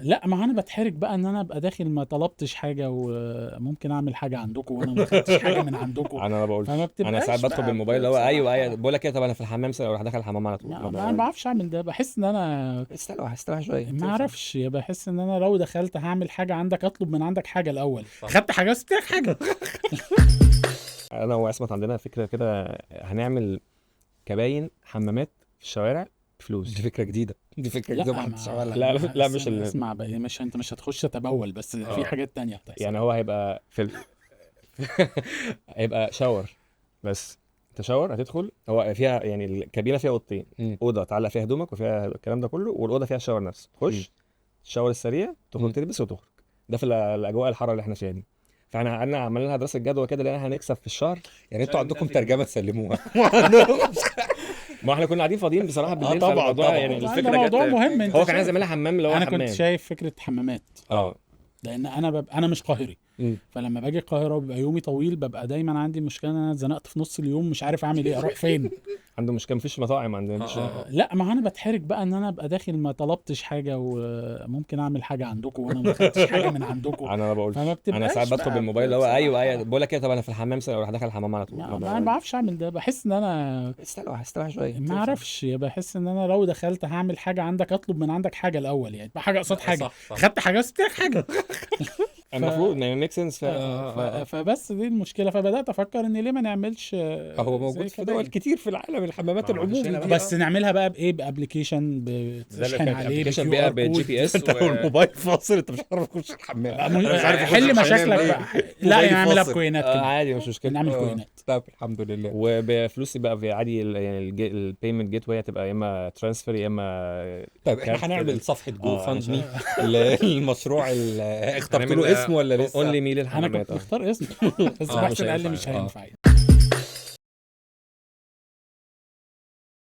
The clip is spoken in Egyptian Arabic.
لا، ما انا بتحرج بقى ان انا ابقى داخل ما طلبتش حاجه، وممكن اعمل حاجة عندكم وانا ما خدتش حاجة من عندكم. انا ما بقولش. فما انا بتبقاش ساعات بدخل بقى بالموبايل اللي هو بصراحة. ايوه ايوه، بقول لك ايه، طب انا في الحمام سنة، اروح داخل الحمام على طول. ما انا ما بعرفش اعمل ده، بحس ان انا استلوح استلوح شويه. ما اعرفش، بحس ان انا لو دخلت هعمل حاجة عندك اطلب من عندك حاجة الاول. صح. خدت حاجة بس لك حاجه. انا وعصمت عندنا فكرة كده، هنعمل كباين حمامات في الشوارع بفلوس. دي فكرة جديده، دي فكرة لا جديدة ما حدش عملها. لا، لا، مش اسمع بقى، مش انت مش هتخش تتبول، بس في حاجات تانية هتحصل. يعني هو هيبقى في هيبقى shower، بس انت shower هتدخل، هو فيها يعني الكابينه فيها اوضتين، اوضة تعلق فيها هدومك وفيها الكلام ده كله، والاوضه فيها ال shower نفسه. تخش ال shower السريع، تخرج تلبس وتخرج. ده في الاجواء الحارة اللي احنا فيها دي. فاحنا قعدنا عملنا لها دراسة جدوى كده، لقينا هنكسب في الشهر. يعني انتوا عندكم ترجمه تسلموها؟ ما احنا كنا قاعدين فاضيين بصراحة بالليل. طبعاً، فالموضوع طبعاً. يعني ده الفكرة موضوع جت. مهم. انت هو كان عايز شايف. يعملها حمام اللي هو انا حمام. كنت شايف فكرة حمامات، لان انا ببقى انا مش قاهري، فلما باجي القاهرة وبيبقى يومي طويل، ببقى دايما عندي مشكلة ان انا اتزنقت في نص اليوم، مش عارف اعمل ايه، اروح فين. عنده مشكلة مفيش مطاعم عندنا، مفيش. لا، ما انا بتحرج بقى ان انا ابقى داخل ما طلبتش حاجه، وممكن اعمل حاجة عندكم وانا ما خدتش حاجة من عندكم. انا ما بقولش. فما بتبقاش انا ساعات بدخل بقى بالموبايل اللي هو بصراحة. ايوه ايوه، بقول لك ايه، طب انا في الحمام سنة، اروح داخل الحمام على طول. ما انا ما بعرفش اعمل ده، بحس ان انا استلوح استلوح شويه. ما اعرفش، بحس ان انا لو دخلت هعمل حاجة عندك اطلب من عندك حاجة الاول، يعني حاجة قصاد حاجه. صح، صح. خدت حاجة بس لك حاجه. المفروض ما make sense. فبس دي المشكله، فبدات افكر ان ليه ما نعملش هو زي موجود في كده دول يعني. كتير في العالم الحمامات ما عندوش العمومي هنا دي. بقى. بس نعملها بقى بايه؟ ب application بتشحن عليه application بقى بال GPS. انت لو الموبايل فاصل انت مش عارف تخش الحمام. أنا مش عارف أخش حل الحمام مشاكلك ليه. بقى. لا، موبايلي نعملها فاصل. بكوينات كده. عادي مش مشكله. نعمل كوينات. طب الحمد لله. وبفلوس يبقى في عادي يعني ال payment gateway هتبقى يا اما transfer يا اما طيب احنا كارت هنعمل كده. صفحة GoFundMe للمشروع، اخترت هنعمل له اسم ولا لسه؟ only me انا للحمامات. كنت مختار اسم، بس مش محسن قال لي هينفع. مش هينفع.